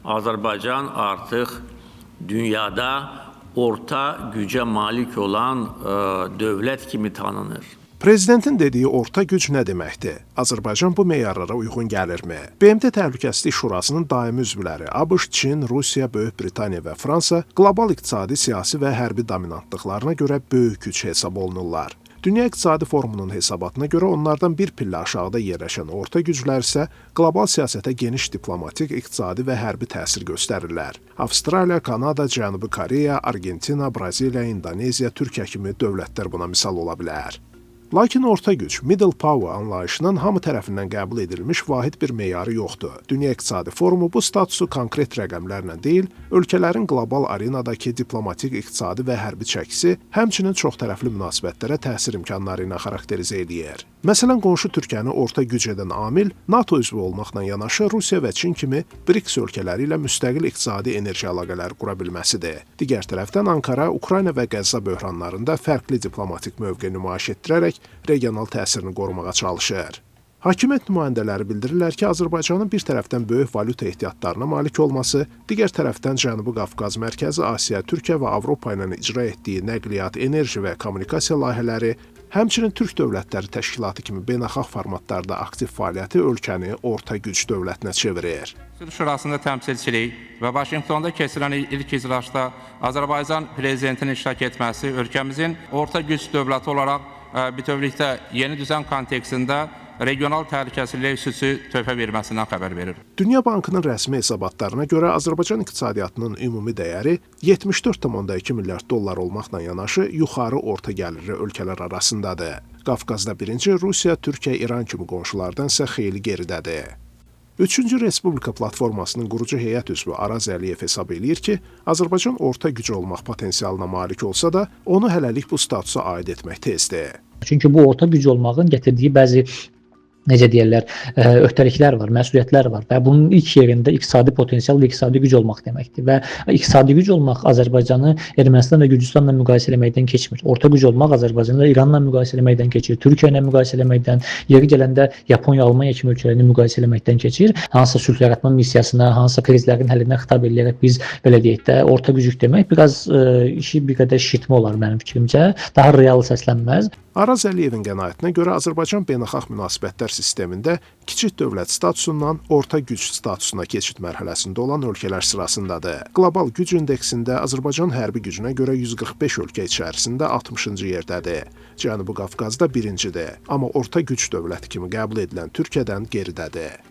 Azərbaycan artıq dünyada orta gücə malik olan dövlət kimi tanınır. Prezidentin dediyi orta güc nə deməkdir? Azərbaycan bu meyarlara uyğun gəlirmi? BMT Təhlükəsizlik Şurasının daimi üzvləri ABŞ, Çin, Rusiya, Böyük Britaniya və Fransa qlobal iqtisadi, siyasi və hərbi dominantlıqlarına görə böyük güc hesab olunurlar. Dünya İqtisadi Forumunun hesabatına görə onlardan bir pillə aşağıda yerləşən orta güclər isə qlobal siyasətə geniş diplomatik, iqtisadi və hərbi təsir göstərirlər. Avstraliya, Kanada, Cənubi Koreya, Argentina, Braziliya, İndoneziya, Türkiyə kimi dövlətlər buna misal ola bilər. Lakin orta güc, middle power anlayışının hamı tərəfindən qəbul edilmiş vahid bir meyarı yoxdur. Dünya İqtisadi Forumu bu statusu konkret rəqəmlərlə deyil, ölkələrin qlobal arenadakı diplomatik, iqtisadi və hərbi çəkisi, həmçinin çoxtərəfli münasibətlərə təsir imkanları ilə xarakterizə eləyir. Məsələn, qonşu Türkiyəni orta güc edən amil NATO üzvü olmaqla yanaşı Rusiya və Çin kimi BRICS ölkələri ilə müstəqil iqtisadi enerji əlaqələri qura bilməsidir. Digər tərəfdən Ankara Ukrayna və Qəzza böhranlarında fərqli diplomatik mövqe nümayiş etdirərək regional təsirini qorumağa çalışır. Hakimiyyət nümayəndələri bildirirlər ki, Azərbaycanın bir tərəfdən böyük valyuta ehtiyatlarına malik olması, digər tərəfdən Cənubi Qafqaz, Mərkəzi Asiya, Türkiyə və Avropa ilə icra etdiyi nəqliyyat, enerji və kommunikasiya layihələri, həmçinin Türk Dövlətləri Təşkilatı kimi beynəlxalq formatlarda aktiv fəaliyyəti ölkəni orta güc dövlətinə çevirir. Sülh Şurasında təmsilçilik və Vaşinqtonda keçirilən ilk iclasda Azərbaycan prezidentinin iştirak etməsi ölkəmizin orta güc dövləti olaraq bütövlükdə yeni düzən kontekstində regional təhlükəsizliyə xüsusi töhfə verməsindən xəbər verir. Dünya Bankının rəsmi hesabatlarına görə Azərbaycan iqtisadiyyatının ümumi dəyəri 74,2 milyard dollar olmaqla yanaşı yuxarı orta gəlirli ölkələr arasındadır. Qafqazda birinci, Rusiya, Türkiyə, İran kimi qonşulardan isə xeyli geridədir. Üçüncü Respublika platformasının qurucu heyət üzvü Araz Əliyev hesab eləyir ki, Azərbaycan orta güc olmaq potensialına malik olsa da, onu hələlik bu statusa aid etmək tezdir. Çünki bu orta güc olmağın gətirdiyi bəzi, necə deyirlər, öhdəliklər var, məsuliyyətlər var və bunun ilk yerində iqtisadi potensial və iqtisadi güc olmaq deməkdir və iqtisadi güc olmaq Azərbaycanı Ermənistan və Gürcüstanla müqayisə eləməkdən keçmir. Orta güc olmaq Azərbaycanı İranla müqayisə eləməkdən keçir, Türkiyə ilə müqayisə eləməkdən, yeri gələndə Yaponiya, Almaniya kimi ölkələrini müqayisə eləməkdən keçir. Hansısa sülh yaratma missiyasına, hansısa krizlərin həllinə xitab eləyərək biz belə deyək də orta gücük demək biraz işi bir qədər şişirtmə olar mənim fikrimcə. Daha real səslənməz. Araz Əliyevin qənaətinə görə Azərbaycan beynəlxalq münasibətlər sistemində kiçik dövlət statusundan orta güc statusuna keçid mərhələsində olan ölkələr sırasındadır. Qlobal güc indeksində Azərbaycan hərbi gücünə görə 145 ölkə içərisində 60-cı yerdədir. Cənubi Qafqazda birincidir, amma orta güc dövləti kimi qəbul edilən Türkiyədən geridədir.